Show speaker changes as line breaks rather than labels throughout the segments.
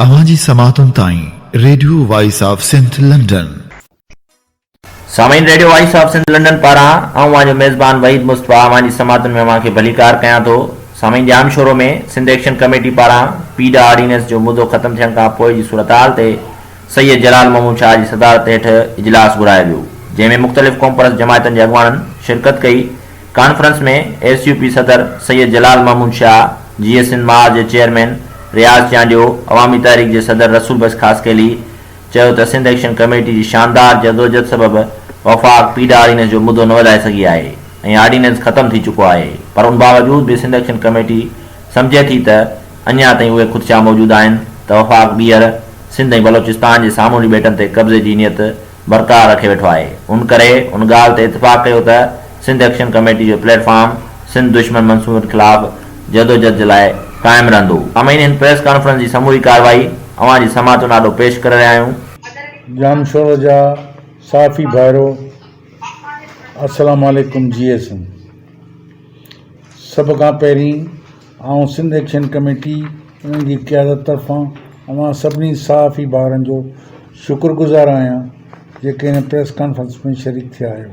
اوهان جي سماعتن تائين radio voice of Sindh London.
سامعين radio voice of Sindh London پاران آئون اوهان جو ميزبان وحيد مصطفيٰ اوهان جي سماعتن ۾ اوهان کي ڀليڪار ڪيان ٿو. سامعين ڄامشورو ۾ سنڌ ايڪشن ڪميٽي پاران پيڊا آرڊيننس جو مدو ختم ٿيڻ کان پوء جي صورتحال تي سيد جلال محمود شاهه جي صدارت هيٺ اجلاس گهرايو ويو جنهن ۾ مختلف قومپرست جماعتن جي اڳواڻن شرڪت ڪئي ڪانفرنس ۾ ايس يو پي صدر سيد جلال محمود شاهه، جيئي سنڌ محاذ جي چيئرمين رياض چانڊيو، عوامي تحريڪ جي صدر رسول بخش خاصخيلي چيو ته سنڌ ايڪشن ڪميٽي جي شاندار جدوجھد سبب وفاق پيڊا آرڊيننس جو مدو نه وڌائي سگهي آهي ۽ آرڊيننس ختم ٿي چڪو آهي پر ان باوجود به سنڌ ايڪشن ڪميٽي سمجهي ٿي ته اڃا تائين اهي خدشا موجود آهن ته وفاق ٻيهر سنڌ ۽ بلوچستان جي سامونڊي ٻيٽن تي قبضي جي نيت برقرار رکي ويٺو آهي ان ڪري ان ڳالهه تي اتفاق ڪيو ته سنڌ ايڪشن ڪميٽي جو پليٽ فارم سنڌ دشمن منصوبن خلاف جدوجھد جي لاء قائم رهندو. سامعين هن پريس ڪانفرنس جي سموري ڪارروائي اوهان جي سماعتن آڏو پيش ڪري رهيا آهيون.
ڄامشورو جا صحافي ڀائرو السلام عليڪم جيئي سنڌ سڀ کان پهرين آئون سنڌ ايڪشن ڪميٽي انهن جي قيادت طرفان اوهان سڀني صحافي ڀائرن جو شڪر گذار آهيان جيڪي هن پريس ڪانفرنس ۾ شريڪ ٿيا آهيو.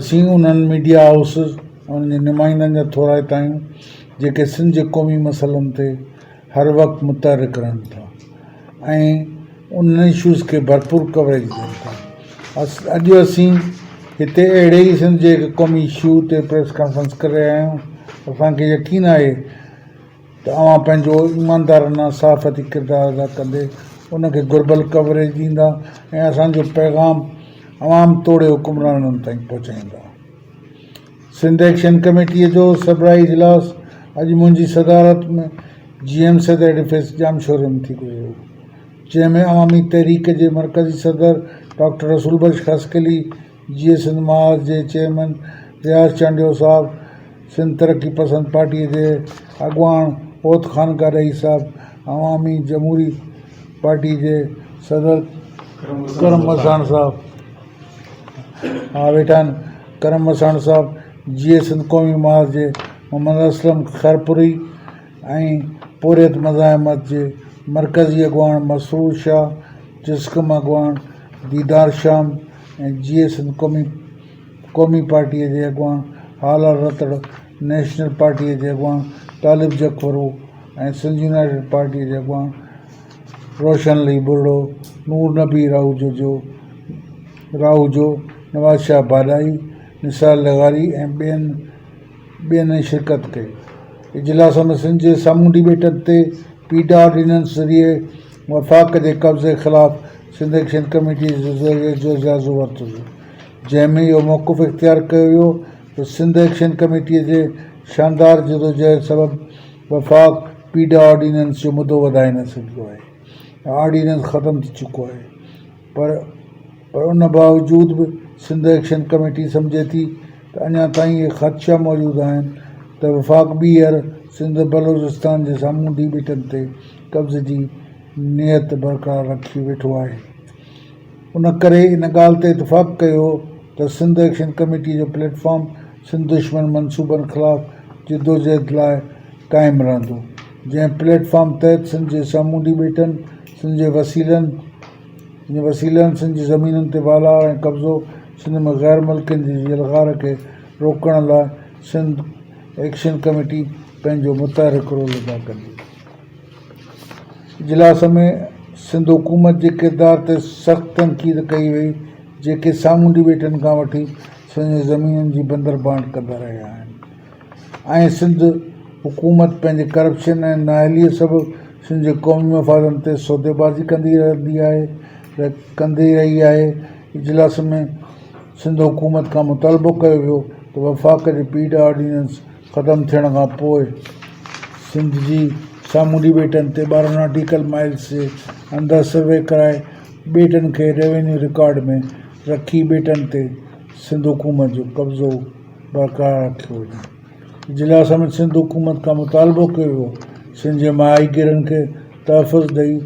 اسين انهن ميڊيا هائوسز ۽ انهن جي نمائندن جا ٿورائتا آهيون جيڪي سنڌ جي قومي مسئلن تي هر وقت متحرڪ رهن ٿا ۽ انهن اشوز کي ڀرپور ڪوريج ڏين ٿا. اڄ اسين هتي اهڙي ئي سنڌ جي هڪ قومي اشو تي پريس ڪانفرنس ڪري رهيا آهيون. اسان کي يقين آهي ته اوهان پنهنجو ايماندارانه صحافتي ڪردار ادا ڪندي ان کي گهربل ڪوريج ڏيندا ۽ اسان جو پيغام عوام توڙي حڪمرانن تائين پهچائيندا. سنڌ ايڪشن ڪميٽيء جو سربراهي اجلاس اڄ منهنجي صدارت ۾ G M Syed edifice Jamshoro ۾ ٿي گذريو، جنهن ۾ عوامي تحريڪ جي مرڪزي صدر ڊاڪٽر رسول بخش خاصخيلي، جيئي سنڌ محاذ جي چيئرمين رياض چانڊيو صاحب، سنڌ ترقي پسند پارٽيء جي اڳواڻ هوت خان گاڏهي صاحب، عوامي جمهوري پارٽيء جي صدر ڪرم وساڻ صاحب، ها ويٺا آهن، ڪرم وساڻ صاحب، جيئي سنڌ قومي محاذ جي محمد اسلم خيرپوري ۽ پورهيت مزاحمت جي مرڪزي اڳواڻ مسرور شاهه، جسقم اڳواڻ ديدار شام ۽ جيئي سنڌ قومي قومي پارٽيء جي اڳواڻ هالار رتڙ، نيشنل پارٽيء جي اڳواڻ طالب جکرو ۽ سنڌ يونائيٽيڊ پارٽيء جي اڳواڻ روشن علي ٻرڙو، نور نبي راهوجو جو راهوجو، نواز شاهه ڀاڏائي، نثار لغاري ۽ ٻين ٻين شرڪت ڪئي. اجلاس ۾ سنڌ جي سامونڊي ٻيٽن تي پيڊا آرڊيننس ذريعي وفاق جي قبضي خلاف سنڌ ايڪشن ڪميٽي جو جائزو ورتو ويو، جنهن ۾ اهو موقف اختيار ڪيو ويو ته سنڌ ايڪشن ڪميٽي جي شاندار جدوجهد سبب وفاق پيڊا آرڊيننس جو مدو وڌائي نه سگهيو آهي ۽ آرڊيننس ختم ٿي چڪو آهي پر پر ان باوجود به سنڌ ايڪشن ڪميٽي سمجهي ٿي ته اڃا تائين اهي خدشا موجود آهن ته وفاق ٻيهر سنڌ بلوچستان جي سامونڊي ٻيٽن تي قبضي جي نيت برقرار رکي ويٺو آهي. ان ڪري ان ڳالهه تي اتفاق ڪيو ته سنڌ ايڪشن ڪميٽي جو پليٽ فارم سنڌ دشمن منصوبن خلاف جدوجهد لاء قائم رهندو، جنهن پليٽ فارم تحت سنڌ جي سامونڊي ٻيٽن، سنڌ جي وسيلن، وسيلن، سنڌ جي زمينن تي والار ۽ قبضو، سنڌ ۾ غير ملڪين جي يلغار کي روڪڻ لاء سنڌ ايڪشن ڪميٽي پنهنجو متحرڪ رول ادا ڪندي. اجلاس ۾ سنڌ حڪومت جي ڪردار تي سخت تنقيد ڪئي وئي جيڪي سامونڊي ٻيٽن کان وٺي سنڌ جي زمينن جي بندر بانٽ ڪندا رهيا آهن ۽ سنڌ حڪومت پنهنجي ڪرپشن ۽ نااهلي سبب سنڌ جي قومي مفادن تي سوديبازي ڪندي رهندي آهي ڪندي رهي آهي اجلاس ۾ سنڌ حڪومت کان مطالبو ڪيو ويو ته وفاق جي پيڊ آرڊيننس ختم ٿيڻ کان پوء سنڌ جي سامونڊي ٻيٽن تي 12 ناٽيڪل مائلز جي اندر سروي ڪرائي ٻيٽن کي روينيو رڪارڊ ۾ رکي ٻيٽن تي سنڌ حڪومت جو قبضو برقرار رکيو وڃي. اجلاس ۾ سنڌ حڪومت کان مطالبو ڪيو ويو سنڌ جي ماهيگيرن کي تحفظ ڏئي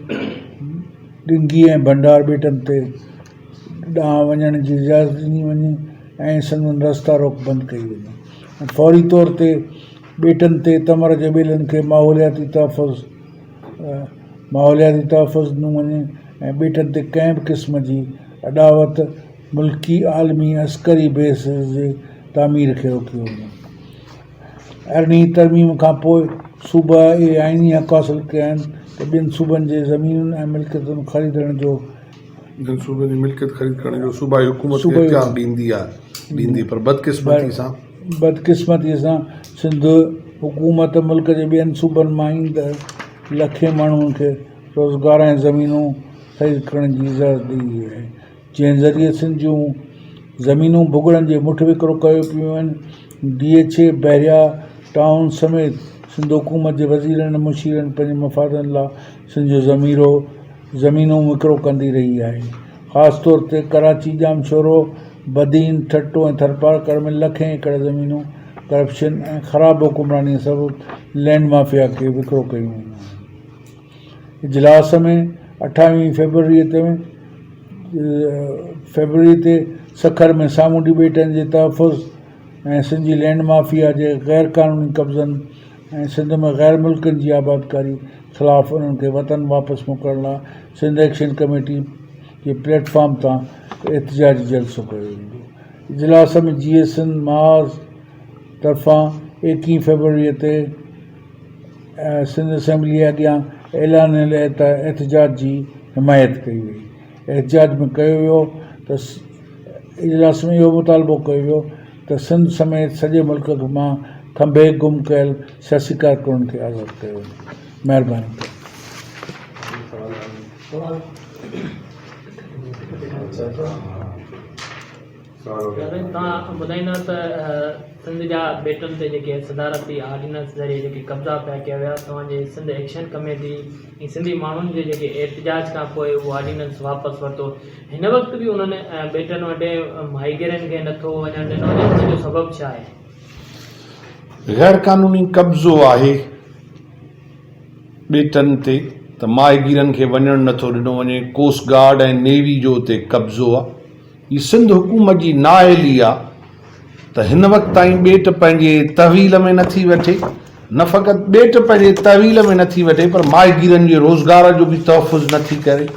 ڏنگي ۽ ڀنڊار ٻيٽن تي ڏانهن وڃڻ جي اجازت ڏني وڃي ۽ سندن رستا روڪ بند ڪئي وڃي ۽ فوري طور تي ٻيٽن تي تمر جي ٻيلن کي ماحولياتي تحفظ ماحولياتي تحفظ ڏنو وڃي ۽ ٻيٽن تي ڪنهن به قسم جي اڏاوت، ملڪي، عالمي ۽ عسڪري بيسز جي تعمير کي روڪيو وڃي. ارڙهين ترميم کان پوء صوبا اهي آئيني حق حاصل ڪيا آهن ته ٻين صوبن جي زمينن ۽ ملڪيتن خريدڻ جو
ٻين صوبن جي ملڪيت خريد ڪرڻ جو صوبائي حڪومت کي اختيار ڏيندي آهي ڏيندي پر بدقسمتي سان.
بدقسمتي سان سنڌ حڪومت ملڪ جي ٻين صوبن مان ايندڙ لکين ماڻهن کي روزگار ۽ زمينون خريد ڪرڻ جي اجازت ڏئي رهي آهي جنهن ذريعي سنڌ جون زمينون ڀڳڙن جي مٺ وڪرو ڪيو پيون وڃن. D H A, Bahria town سميت سنڌ حڪومت جي وزيرن ۽ مشيرن پنهنجي مفادن لا سنڌ جو ضميرو زمينون وڪرو ڪندي رهي آهي. خاص طور تي ڪراچي، ڄامشورو، بدين، ٺٽو ۽ ٿرپارڪر ۾ لکين ايڪڙ زمينون ڪرپشن ۽ خراب حڪمراني سبب لينڊ مافيا کي وڪرو ڪيون ويون آهن. اجلاس ۾ اٺاويهين فيبروري تي فيبروري تي سکر ۾ سامونڊي ٻيٽن جي تحفظ ۽ سنڌ جي لينڊ مافيا جي غير قانوني قبضن ۽ سنڌ ۾ غير ملڪين جي آبادڪاري خلاف انهن کي وطن واپس موڪلڻ لاء سنڌ ايڪشن ڪميٽي جي پليٽ فارم تان احتجاجي جلسو ڪيو ويندو. اجلاس ۾ جيئي سنڌ محاذ طرفان ايڪيهين فيبروري تي سنڌ اسيمبلي اڳيان اعلانيل احتجاج جي حمايت ڪئي وئي. احتجاج ۾ ڪيو ويو ته اجلاس ۾ اهو مطالبو ڪيو ويو ته سنڌ سميت سڄي ملڪ مان کنڀي گم ڪيل سياسي ڪارڪنن کي آزاد ڪيو وڃي. مهرباني ڪري.
توهان ٻڌائيندا ته سنڌ جا ٻيٽن تي جيڪي صدارتي آرڊيننس ذريعي جيڪي قبضا پيا ڪيا ويا توهان جي سنڌ ايڪشن ڪميٽي ۽ سنڌي ماڻهن جي جيڪي احتجاج کان پوء اهو آرڊيننس واپس ورتو هن وقت به انهن ٻيٽن وٽ ماهيگيرن کي نٿو وڃڻ ڏنو وڃي ان جو سبب ڇا آهي؟
غير قانوني قبضو آهي ٻيٽن تي ته ماهيگيرن کي وڃڻ نٿو ڏنو وڃي ڪوسٽ گارڊ ۽ نيوي جو اتي قبضو آهي هي سنڌ حڪومت جي نااهلي آ ته هن وقت تائين ٻيٽ پنهنجي تحويل ۾ نٿي وٺي، نه فقط ٻيٽ پنهنجي تحويل ۾ نٿي وٺي پر ماهيگيرن جي روزگار جو به تحفظ نٿي ڪري.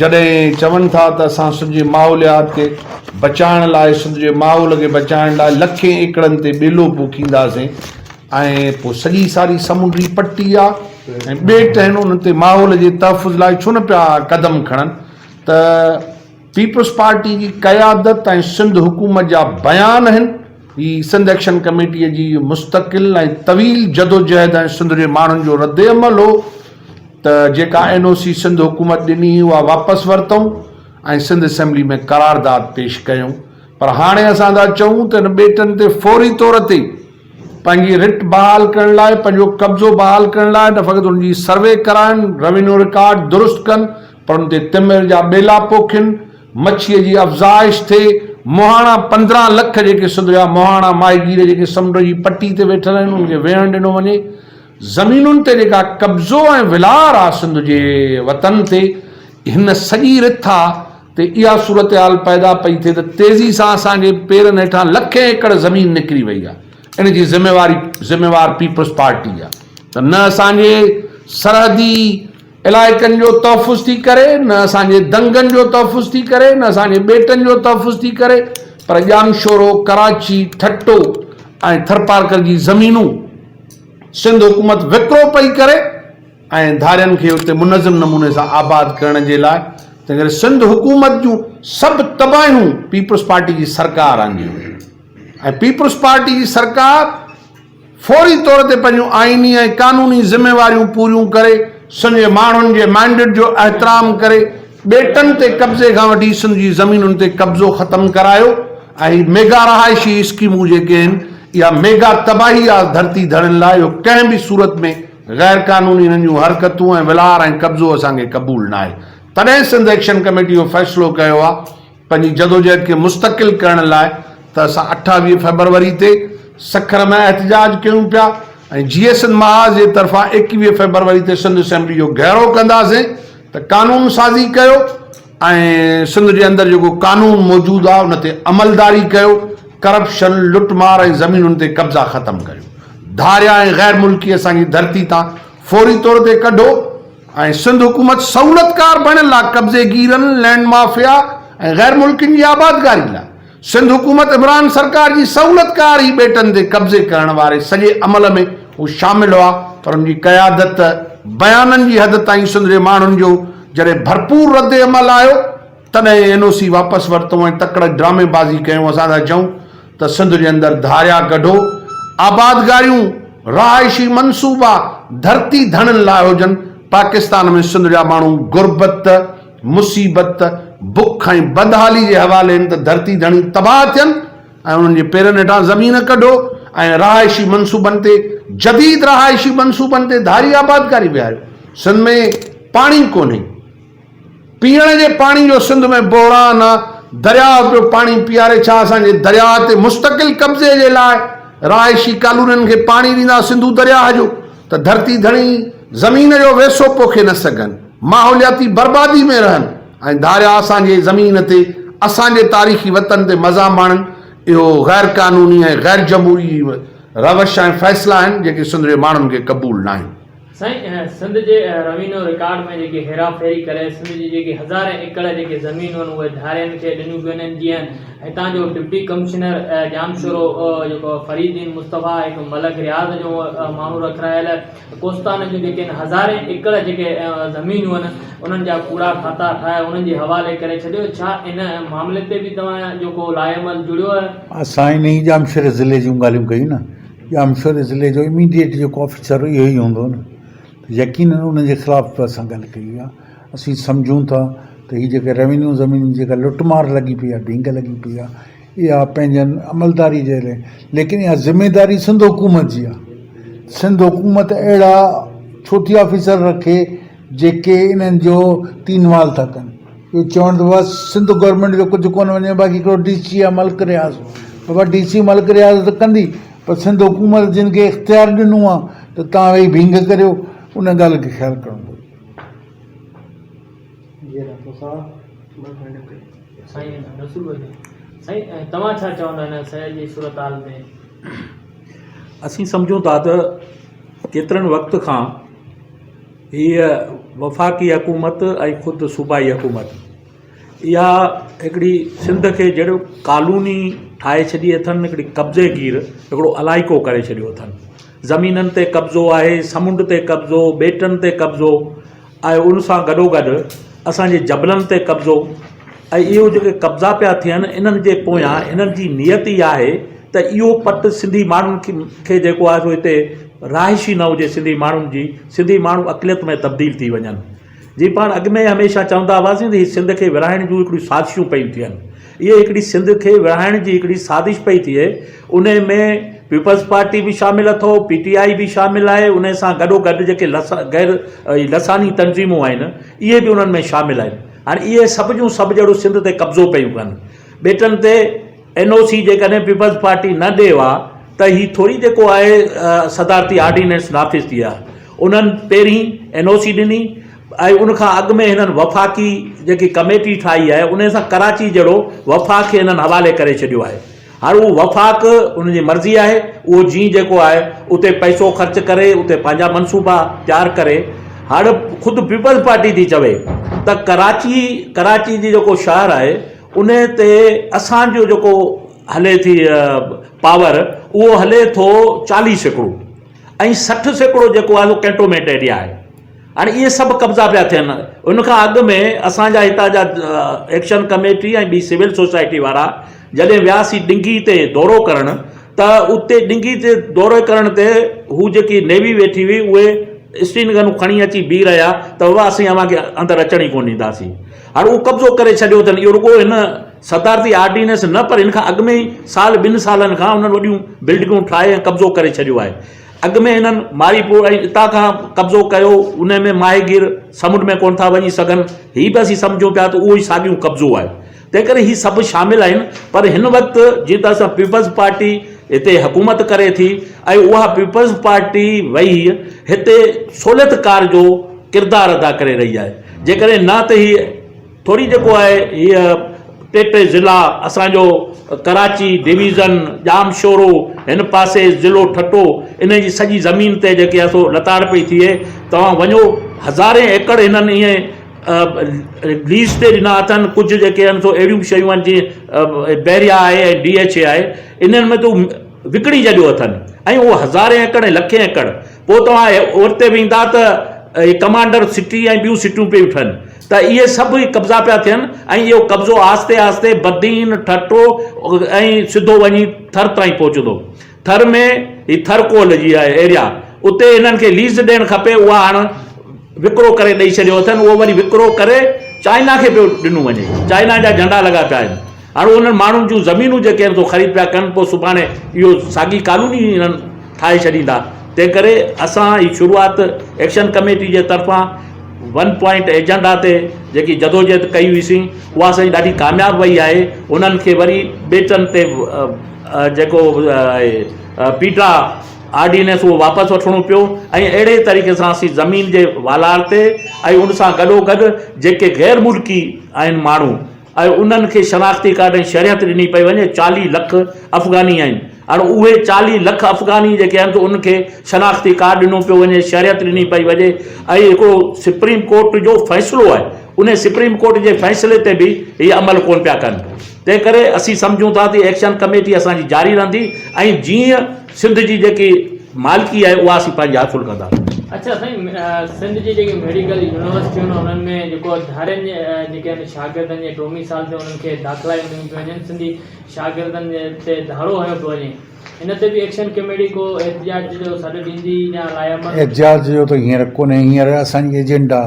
جڏهن چون ٿا ته اسان سنڌ جي ماحوليات کي بچائڻ لاء سنڌ جي ماحول کي بچائڻ لاء لکين ايڪڙن تي ٻيلو پوکينداسين ۽ پوء سڄي ساري سمنڊي پٽي آ ۽ ٻيٽ آهن انهن تي ماحول جي تحفظ لاء ڇو نه پيا قدم کڻن ته پيپلز پارٽي جي قيادت ۽ سنڌ حڪومت جا بيان آهن. هي سنڌ ايڪشن ڪميٽي جي مستقل ۽ طويل جدوجهد ۽ سنڌ جي ماڻهن جو ردعمل هو ته جيڪا اين او سي سنڌ حڪومت ڏني هئي اها واپس ورتئون ۽ سنڌ اسيمبلي ۾ قرارداد پيش ڪيائون پر هاڻي اسان ٿا چئون ته ان ٻيٽن تي فوري طور تي پنهنجي رٽ بحال ڪرڻ لاء پنهنجو قبضو بحال ڪرڻ لاء نه فقط ان جي سروي ڪرائن، روينيو رڪارڊ درست ڪن پر ان تي تمر جا ٻيلا پوکين، مڇيء جي افزائش ٿئي، مهاڻا 15 لک جيڪي سنڌ جا مهاڻا ماهيگير جيڪي سمنڊ جي پٽي تي ويٺل آهن انهن کي ويهڻ ڏنو وڃي، زمينن تي جيڪا قبضو ۽ ولار آ سنڌ جي وطن تي هن سڄي رٿا تي اها صورتحال پيدا پئي ٿئي ته تيزي سان اسان جي پيرن هيٺان لکين ايڪڙ زمين نڪري وئي آ ان جي ذميواري ذميوار پيپلز پارٽي آ ته نه اسان جي سرحدي علائقن جو تحفظ ٿي ڪري، نه اسان جي دنگن جو تحفظ ٿي ڪري، نه اسان جي ٻيٽن جو تحفظ ٿي ڪري، پر ڄامشورو، ڪراچي، ٺٽو ۽ ٿرپارڪر جي زمينون سنڌ حڪومت وڪرو پئي ڪري ۽ ڌارين کي اتي منظم نموني سان آباد ڪرڻ جي لاء، تنهنڪري سنڌ حڪومت جون سڀ تباهيون پيپلز پارٽي جي سرڪار آنديون ۽ پيپلز پارٽي جي سرڪار فوري طور تي پنهنجون آئيني ۽ قانوني ذميواريون پوريون ڪري، سنڌ جي ماڻهن جي مينڊيٽ جو احترام ڪري، ٻيٽن تي قبضي کان وٺي سنڌ جي زمينن تي قبضو ختم ڪرايو ۽ هي ميگا رهائشي اسڪيمون جيڪي آهن اها ميگا تباهي آهي ڌرتي ڌڻين لاء اهو ڪنهن به صورت ۾ غير قانوني انهن جون حرڪتون ۽ ولار ۽ قبضو اسان کي قبول ناهي تڏهن سنڌ ايڪشن ڪميٽي اهو فيصلو ڪيو آهي پنهنجي جدوجهد کي مستقل ڪرڻ لاء ته اسان 28 فيبروري تي سکر ۾ احتجاج ڪيون پيا ۽ جي ايس اين محاذ جي طرفان 21 فيبروري تي سنڌ اسيمبلي جو گهيرو ڪنداسين ته قانون سازي ڪيو ۽ سنڌ جي اندر جيڪو قانون موجود آهي ان تي عملداري ڪيو ڪرپشن لٽ مار ۽ زمينن تي قبضا ختم ڪريو ڌاريا ۽ غير ملڪي اسان جي ڌرتي تان فوري طور تي ڪڍو. ۽ سنڌ حڪومت سهولتڪار بڻيل آ قبضي گيرن، لينڊ مافيا ۽ غير ملڪين جي آبادگاري لاء. سنڌ حڪومت عمران سرڪار جي سهولتڪار ئي ٻيٽن تي قبضي ڪرڻ واري سڄي عمل ۾ هو شامل هئا پر ان جي قيادت بيانن جي حد تائين سنڌ جي ماڻهن جو جڏهن ڀرپور رد عمل آيو تڏهن اين او سي واپس ورتو ۽ تڪڙ ڊرامي بازي ڪيون اسان ٿا چئون ته سنڌ جي اندر ڌاريا ڪڍو، آبادگاريون، رهائشي منصوبا ڌرتي ڌڻين لاء هجن، پاڪستان ۾ سنڌ جا ماڻهو غربت، مصيبت، بک ۽ بدحالي جي حوالي آهن ته ڌرتي ڌڻي تباهه ٿين ۽ انهن جي پيرن هيٺان زمين ڪڍو ۽ رهائشي منصوبن تي جديد رهائشي منصوبن تي ڌاري آبادگاري ويهاريو، سنڌ ۾ پاڻي ڪونهي. پيئڻ جي پاڻي جو سنڌ ۾ بحران آ، درياء پيو پاڻي پياري ڇا اسان جي درياء تي مستقل قبضي جي لاء رهائشي ڪالونين کي پاڻي ڏيندا سنڌو درياء جو ته ڌرتي ڌڻي زمين جو ويسو پوکي نه سگهن ماحولياتي بربادي ۾ رهن ۽ ڌاريا اسان جي زمين تي اسان جي تاريخي وطن تي مزا ماڻن اهو غير قانوني ۽ غير جمهوري روش ۽ فيصلا آهن جيڪي سنڌ جي ماڻهن کي قبول ناهن.
سائين سنڌ جي روينيو رڪارڊ ۾ جيڪي هيرا ڦيري ڪري سنڌ جي جيڪي هزارين ايڪڙ جيڪي زمينون آهن اهي ڌارين کي ڏنيون پيون وڃن جيئن هتان جو ڊپٽي ڪمشنر ڄامشورو جيڪو فريد الدين مصطفيٰ هڪ ملڪ رياض جو ماڻهو رکرايل ڪوستان جون جيڪي آهن هزارين ايڪڙ جيڪي زمينون آهن انهن جا ڪوڙا کاتا ٺاهي انهن جي حوالي ڪري ڇڏيو ڇا ان معاملي تي به توهان جو ڪو لاء عمل جڙيو آهي؟
اسان انهي ڄامشوري ضلعي جون ڳالهيون ڪيون نه ڄامشوري ضلعي جو اميڊيٽ جيڪو آفيسر اهو ئي هوندو نه ته يقينن ان جي خلاف به اسان ڳالهه ڪئي آهي اسين سمجهون ٿا ته هي جيڪي روينيو زمينن جي جيڪا لٽ مار لڳي پئي آهي ڍينگ لڳي پئي آهي اها پنهنجن عملداري جي لاء ليڪن اها ذميداري سنڌ حڪومت جي آهي سنڌ حڪومت اهڙا ڇو ٿي آفيسر رکي جيڪي انهن جو تينوال ٿا ڪن. اهو چوڻ ته بابا سنڌ گورنمينٽ جو ڪجهه ڪونه وڃي باقي هڪڙو ڊي سي آهي ملڪ رياض بابا ڊي سي ملڪ رياض ته ڪندي پر سنڌ حڪومت جن کي اختيار ڏنو آهي ته توهان ويهي ڀينگ ڪريو ان ڳالهه کي خيال ڪرڻ گهرجي.
سائين رسول بخش سائين توهان ڇا چوندا هن سيل جي صورتحال تي؟
اسين سمجهون ٿا ته ڪيترن وقت کان هيء وفاقي حڪومت ۽ خود صوبائي حڪومت اها هڪڙي سنڌ کي جهڙو ڪالوني ٺاهي ڇڏي اٿن هڪڙي قبضي گير هڪڙو علائقو ڪري ڇڏيو اٿن زمينن تي قبضو آهي سمنڊ تي قبضو ٻيٽن تي قبضو ۽ ان سان گڏو گڏ اسانجي جبلن تي قبضو ۽ اهو جيڪي قبضا پيا ٿين انهن جي پويان انهن جي نيت اها آهي ته اهو پٽ سنڌي ماڻهن کي جيڪو آهي سو هتي رهائش ئي نه هجي سنڌي ماڻهن جي سنڌي ماڻهو اقليت ۾ تبديل ٿي وڃن جي پاڻ اڳ ۾ هميشه چوندا هئاسين ته هي سنڌ کي ورهائڻ جون هڪڙيون سازشون پيون ٿين اهي هڪڙي سنڌ کي ورهائڻ جي هڪڙي سازش پئي ٿئي ان ۾ پيپلز پارٽي به شامل اٿو پي ٽي آء به شامل آهي ان سان گڏو گڏ جيڪي غير لساني تنظيمون آهن اهي به انهن ۾ شامل آهن هاڻي اهي سڀ جون سڀ جهڙو سنڌ تي قبضو پيون ڪن. ٻيٽن تي اين او سي جيڪڏهن پيپلز پارٽي نه ڏي ها ته هي ٿوري جيڪو آهي صدارتي آرڊيننس نافذ ٿئي ها. انهن پهرين اين او سي ڏني ۽ ان کان اڳ ۾ هنن وفاقي جيڪي ڪميٽي ٺاهي آهي ان سان ڪراچي جهڙو وفاق کي هنن حوالي ڪري ڇڏيو آهي. هاڻ اهو وفاق ان جي مرضي آهي اهو جيئن جيڪو آهي اتي پئسو خرچ ڪري اتي پنهنجا منصوبا تيار ڪري هاڻ خود پيپلز پارٽي ٿي چوي ته ڪراچي ڪراچي جي جيڪو شهر آهي ان تي اسان جو جيڪو هلي ٿي پاور اهو هلي ٿو 40% ۽ 60% جيڪو آهي سو ڪينٽومينٽ ايريا آهي هاڻي اهي سڀ قبضا پيا ٿين ان کان اڳ ۾ اسان جا هتان جا ايڪشن ڪميٽي ۽ ٻي سول سوسائٽي وارا جڏهن وياسين ڊنگي تي دورو ڪرڻ ته اتي ڊنگي تي دوري ڪرڻ تي هو جيڪي نيوي ويٺي هئي اهي اسٽين گنون کڻي اچي بيهي رهيا ته بابا اسين اوهان کي اندر اچڻ ئي ڪونه ڏينداسين هاڻي اهو قبضو ڪري ڇڏيو اٿن اهو رڳو هن صدارتي آرڊيننس نه پر ان کان اڳ ۾ ئي سال ٻن سالن کان انهن وڏيون بلڊنگون ٺاهي ۽ قبضو ڪري ڇڏيو آهي اڳ ۾ هنن ماريپور ۽ اتان کان قبضو ڪيو، انهي ۾ ماهيگير سمنڊ ۾ ڪونه ٿا وڃي سگهن، هي به اسين سمجهون پيا ته اهو ئي ساڳيون قبضو آهي، تنهنڪري هي سڀ شامل آهن، پر هن وقت جيئن ته اسان پيپلز پارٽي هتي حڪومت ڪري ٿي ۽ اها پيپلز پارٽي ويهي هتي سهوليتڪار جو ڪردار ادا ڪري رهي آهي، جيڪڏهن نه ته هي. ٿوري جيڪو آهي هيء ٽي ٽي ضلعا اسان جو ڪراچي ڊويزن، ڄامشورو، هن پاسي ضلعو ٺٽو انهي جي سڄي زمين تي جيڪي آهي سو لتاڙ پئي ٿئي. توهان وڃو هزارين ايڪڙ هنن ائين ليز تي ڏنا اٿن ڪجهه جيڪي آهن سو اهڙيون به شيون آهن جيئن بحريا آهي ۽ ڊي ايڇ اي آهي انهن ۾ ته وڪڻي ڇڏيو اٿن ۽ اهو هزارين ايڪڙ ۽ لکين ايڪڙ پوء توهان اورتي ويندا ته ڪمانڊر سٽي ۽ ٻيون سٽيون پيون ٺهن ته اهي سڀ قبضا پيا ٿين ۽ اهو قبضو آهستي آهستي بدين، ٺٽو ۽ سڌو وڃي ٿر تائين پهچندو. ٿر ۾ هي ٿر ڪول جي آهي ايريا اتي هنن کي ليز ڏيڻ کپي اها هاڻ وڪرو ڪري ڏئي ڇڏيو اٿن اهو وري وڪرو ڪري چائنا کي پيو ڏنو وڃي چائنا جا جهنڊا لڳا پيا آهن هاڻ انهن ماڻهن جون زمينون جيڪي آهن سو خريد پيا ڪن پوء سڀاڻي اهو ساڳي ڪالوني هنن ٺاهي ڇڏيندا تنهن ڪري اسان هي شروعات ايڪشن ڪميٽي جي طرفان ون پوائنٽ ايجنڊا تي جيڪي جدوجهد ڪئي هئي سين اها اسان جي ڏاڍي ڪامياب وئي آهي انهن کي وري ٻيٽن تي جيڪو آهي پيٽا آرڊيننس اهو واپس وٺڻو پيو ۽ اهڙي طريقي سان اسين زمين جي والار تي ۽ ان سان گڏو گڏ جيڪي غير ملڪي آهن ماڻهو ۽ انهن کي شناختي ڪارڊ ۽ شهريت ڏني پئي وڃي، 40 لک افغاني آهن، هاڻ اهي 40 لک افغاني جيڪي آهن سو انهن کي شناختي ڪارڊ ڏنو پيو وڃي، شهريت ڏني پئي وڃي ۽ هڪڙو سپريم ڪورٽ جو فيصلو آهي، انهي سپريم ڪورٽ جي فيصلي تي به هي عمل ڪونه پيا ڪن، تنهن ڪري اسين سمجهون ٿا ته ايڪشن ڪميٽي اسان جي جاري رهندي ۽ جيئن سنڌ جي جيڪي مالڪي آهي اها اسين پنهنجي حاصل ڪنداسين.
اڇا سائين سنڌ جي جيڪي ميڊيڪل يونيورسٽيون آهن انهن ۾ جيڪو ڌارين جي جيڪي آهن شاگردن جي ڊوميسائل تي انهن کي داخلائون ڏنيون پيون وڃن سنڌي شاگردن تي ڌاڙو هنيو پيو وڃي ان تي به ايڪشن ڪميٽي ڪو احتجاج جو سڏ ڏيندي يا لاء عمل؟
احتجاج جو ته هينئر ڪونهي هينئر اسان جي ايجنڊا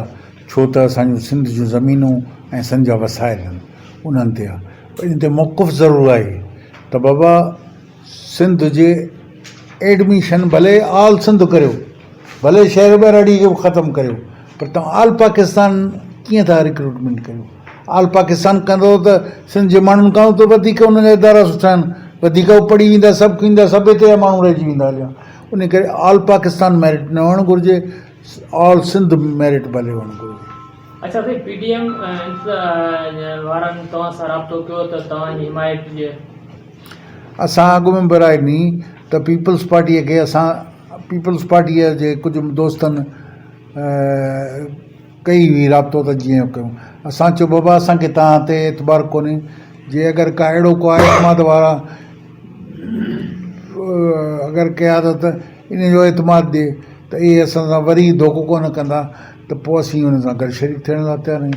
ڇو ته اسان جون سنڌ جون زمينون ۽ سنڌ جا وسائل آهن انهن تي آهي پر ان تي موقف ضرور آهي ته بابا سنڌ جي ايڊميشن ڀلي آل سنڌ ڪريو ڀلي شهر ٻهراڙي کي به ختم ڪريو پر توهان آل پاڪستان ڪيئن ٿا رڪروٽمينٽ ڪريو آل پاڪستان ڪندو ته سنڌ جي ماڻهن کان ته وڌيڪ انهن جا ادارا سٺا آهن وڌيڪ هو پڙهي ويندا سڀ ٿيندا سڀ هتي جا ماڻهو رهجي ويندا هليا ان ڪري آل پاڪستان ميرٽ نه هئڻ گهرجي آل سنڌ ميرٽ ڀلي هئڻ گهرجي.
اڇا سائين پي ڊي ايم وارن توهان سان رابطو ڪيو ته توهان جي حمايت جي.
اسان اڳ ۾ به راء ڏني ته پيپلز پارٽيء کي اسان پيپلز پارٽيء جي ڪجهه دوستن ڪئي هئي رابطو ته جيئن ڪيون اسان چيو بابا اسان کي توهان تي اعتبار ڪونهي جي اگر ڪا اهڙو ڪو اعتماد وارا اگر قيادت ان جو اعتماد ڏي ته اهي اسان سان وري ڌوڪو ڪونه ڪندا ته پوء اسين ان سان گڏ شريڪ ٿيڻ لاء تيار آهيون.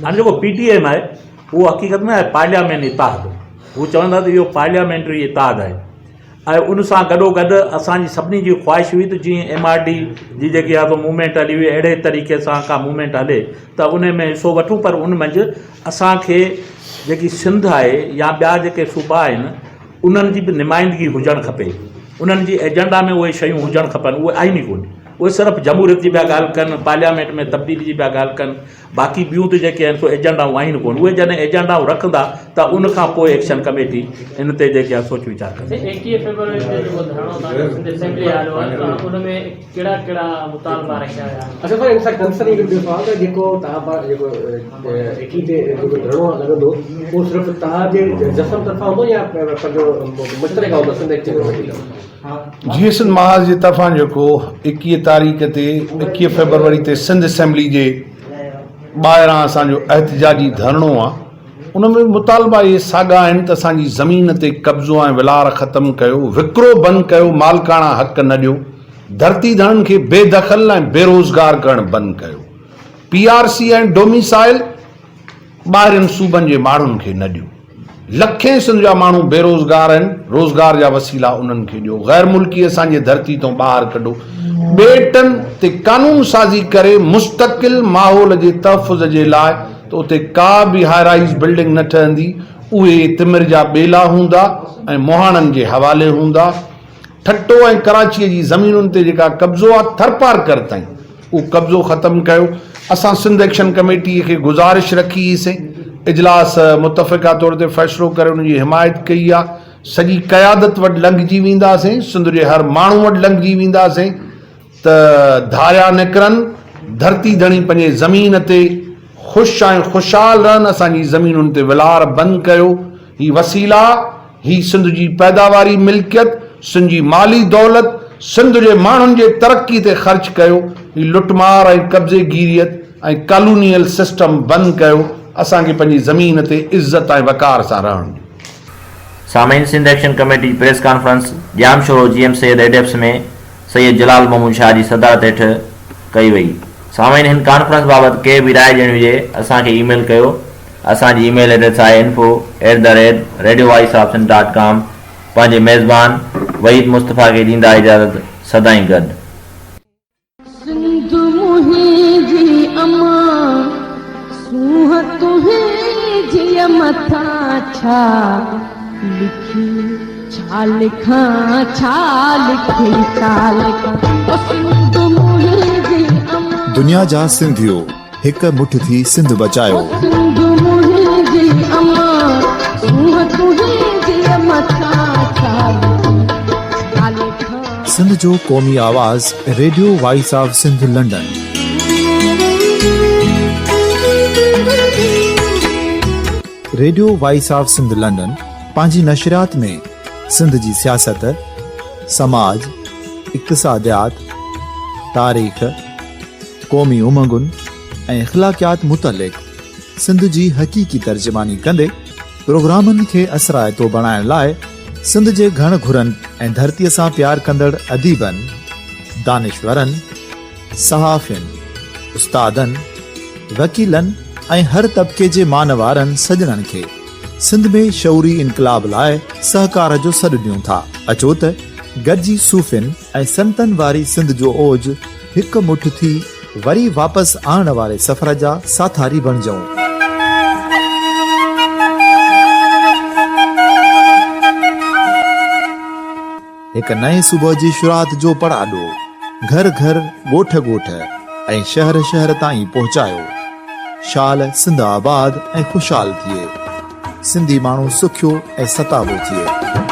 هاڻي جيڪو پي ٽي ايم آهي اهو حقيقت ۾ آهي پارلياميني اتحاد. هو چون ٿا ته اهو پارليامينٽري اتحاد آهي ۽ ان سان گڏو گڏ اسان جي سڀني جي خواهش هئي ته جيئن ايم آر ڊي جي جيڪي آهي سو موومينٽ هلي هئي اهڙي طريقي سان ڪا موومينٽ هلي ته ان ۾ حصو وٺون پر ان منجهه اسان کي جيڪي سنڌ آهي يا ٻيا جيڪي صوبا آهن انهن جي به نمائندگي هجڻ کپي انهن جي ايجنڊا ۾ اهي شيون هجڻ کپن اهي آهن ئي ڪونه اهي صرف جمهوريت جي پيا ڳالهه ڪن پارليامينٽ ۾ تبديلي جي پيا ڳالهه ڪن باقي ٻيون ته جيڪي آهن سو ايجنڊائون آهن ڪونه اهي جڏهن ايجنڊائون رکندا ته ان کان پوء ايڪشن ڪميٽي ان تي جيڪي آهي سوچ ويچار ڪندي.
سائين 21 فيبروري تي جيڪو ڌرڻو توهان جو سنڌ اسيمبلي آڏو آهي ته ان ۾ ڪهڙا ڪهڙا مطالبا رکيا ويا آهن؟
اڇا سر ان سان ڪنسرن هڪ ٻيو سوال ته جيڪو توهان پاران جيڪو 21 تي جيڪو ڌرڻو لڳندو اهو صرف توهان جي جسم طرفان هوندو يا پنهنجو مشترڪه هوندو سنڌ ايڪشن ڪميٽي طرفان؟
جيئي سنڌ محاذ جي طرفان جيڪو 21 تاريخ تي 21 فيبروري تي سنڌ اسيمبلي جي ٻاهران اسان جو احتجاجي ڌرڻو آ ان ۾ مطالبا اهي ساڳا آهن ته اسان جي زمين تي قبضو ۽ ولار ختم ڪيو، وڪرو بند ڪيو، مالڪاڻا حق نه ڏيو، ڌرتي ڌڻن کي بي دخل ۽ بيروزگار ڪرڻ بند ڪيو، پي آر سي ۽ ڊوميسائل ٻاهرين صوبن جي ماڻهن کي نه ڏيو. لکين سنڌ جا ماڻهو بيروزگار آهن، روزگار جا وسيلا انهن کي ڏيو، غير ملڪي اسان جي ڌرتي تان ٻاهر ڪڍو، ٻيٽن تي قانون سازي ڪري مستقل ماحول جي تحفظ جي لاء ته اتي ڪا به هاء رائيز بلڊنگ نه ٺهندي، اهي تمر جا ٻيلا هوندا ۽ مهاڻن جي حوالي هوندا. ٺٽو ۽ ڪراچيء جي زمينن تي جيڪا قبضو آ ٿرپارڪر تائين اهو قبضو ختم ڪيو. اسان سنڌ ايڪشن ڪميٽيء کي گذارش رکي هئي سين. اجلاس متفقه طور تي فيصلو ڪري ان جي حمايت ڪئي آ. سڄي قيادت وٽ لنگهجي وينداسين، سنڌ جي هر ماڻهو وٽ لنگهجي وينداسين ته ڌاريا نڪرن، ڌرتي ڌڻي پنهنجي زمين تي خوش ۽ خوشحال رهن، اسان جي زمينن تي ولار بند ڪيو، هي وسيلا، هي سنڌ جي پيداواري ملڪيت، سنڌ جي مالي دولت، سنڌ جي ماڻهن جي ترقي تي خرچ ڪيو، هي لٽمار ۽ قبضي گيريت ۽ ڪالونيل سسٽم بند ڪيو، اسان کي پنهنجي زمين تي عزت ۽ وقار سان رهڻ ڏيو.
سامعين سنڌ ايڪشن ڪميٽي جي press conference Jamshoro G M Syed ايڊيپس ۾ سيد جلال محمود شاهه جي صدارت هيٺ ڪئي وئي. سامعين هن ڪانفرنس بابت ڪي به راء ڏيڻي هجي اسان کي اي ميل ڪيو اسان جي اي ميل ايڊريس آهي info at the rate radio voice of Sindh dot com پنهنجي ميزبان وحيد مصطفيٰ کي ڏيندا اجازت سدائين گڏ.
سنڌ منهنجي امان، سونهن تنهنجيء مٿان ڇا لکي ڇا لکان ڇا لکي ڇا لکان او سنڌ منهنجي امان.
دنيا جا سنڌيو هڪ مٺ ٿي سنڌ بچايو.
او سنڌ منهنجي امان، سونهن تنهنجيء مٿان ڇا لکي ڇا لکان.
سنڌ جو قومي آواز radio voice of Sindh London. Radio voice of Sindh London پنهنجي نشريات ۾ سنڌ جي سياست، سماج، اقتصاديات، تاريخ، قومي امنگن ۽ اخلاقيات متعلق سنڌ جي حقيقي ترجماني ڪندي پروگرامن کي اثرائتو بڻائڻ لاء سنڌ جي گهڻ گهرن ۽ ڌرتيء سان پيار ڪندڙ اديبن، دانشورن، صحافين، استادن، وڪيلن ۽ هر طبقي جي مان وارن سڄڻن کي سنڌ ۾ شعوري انقلاب لاء سهڪار جو سڏ ڏيون ٿا. اچو ته گڏجي صوفين ۽ سنتن واري سنڌ جو اوج هڪ مٺ ٿي وري واپس آڻڻ واري سفر جا ساٿاري بڻجون. هڪ نئين صبح جي شروعات جو پڙاڏو گهر گهر، ڳوٺ ڳوٺ ۽ شهر شهر تائين پهچايو. شال سنڌ آباد ۽ خوشحال ٿئي. سنڌي ماڻهو سکيو ۽ ستابو ٿئي.